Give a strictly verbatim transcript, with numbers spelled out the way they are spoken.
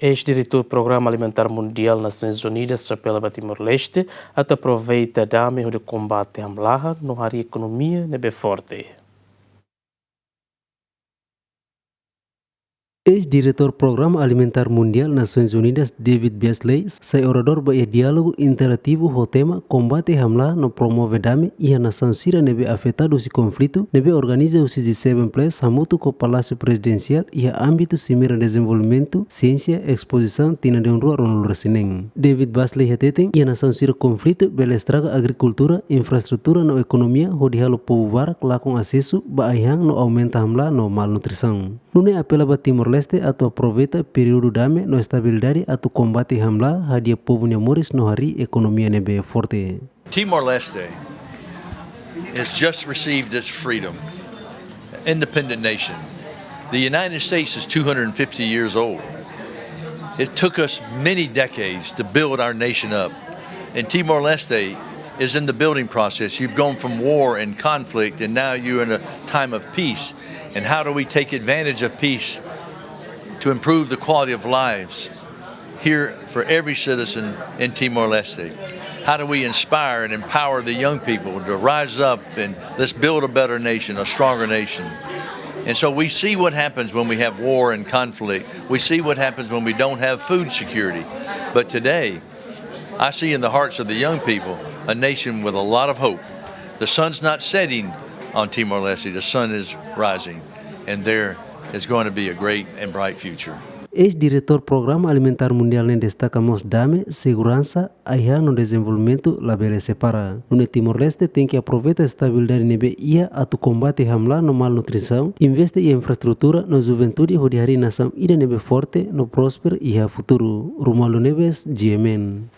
Eis-diretór Programa Alimentár Mundiál Nasoins Unidas apela ba Timor-Leste atu aproveita dame hodi kombate hamlaha no harii ekonomia ne'ebé forte. Eis-diretór Programa Alimentár Mundiál Nasoins Unidas, David Beasley, sai oradór ba iha diálogu interativu ho tema Kombate Hamlaha no Promove Dame iha Nasaun Sira Ne'ebé Afetadu husi Konflitu, ne'ebé organiza husi G seven plus hamutuk ho Palásiu Prezidensiál iha ámbitu Simeira Dezenvolvimentu, Siénsia, Espozisaun, tinan rihun rua ruanulu-resin-neen. David Beasley hateten, iha nasaun sira konflitu bele estraga agrikultura, infraestrutura no ekonomia hodi halo povu barak lakon asesu ba ai-han no aumenta hamlaha no malnutrisaun. Nune'e apela ba Timor-Leste atu aproveita períodu dame no estabilidade atu kombate hamlaha, hadi'a povu nia moris no harii ekonomia ne'ebé forte. Timor-Leste has just received its freedom, independent nation. The United States is two hundred fifty years old. It took us many decades to build our nation up. And Timor-Leste is in the building process. You've gone from war and conflict, and now you're in a time of peace. And how do we take advantage of peace to improve the quality of lives here for every citizen in Timor-Leste? How do we inspire and empower the young people to rise up and let's build a better nation, a stronger nation? And so we see what happens when we have war and conflict. We see what happens when we don't have food security. But today, I see in the hearts of the young people a nation with a lot of hope. The sun's not setting on Timor-Leste, the sun is rising, and there is going to be a great and bright future. Eis-diretór Programa Alimentár Mundiál ne'e destaka mós dame, seguransa, ai-han no dezenvolvimentu labele separa. Nune'e Timor-Leste tenke aproveita estabilidade ne'ebé iha atu kombate hamlaha no malnutrisaun, investe iha infraestrutura no juventude hodi harii nasaun ida ne'ebé forte no prósperu iha futuru. Romualdo Neves, G M N.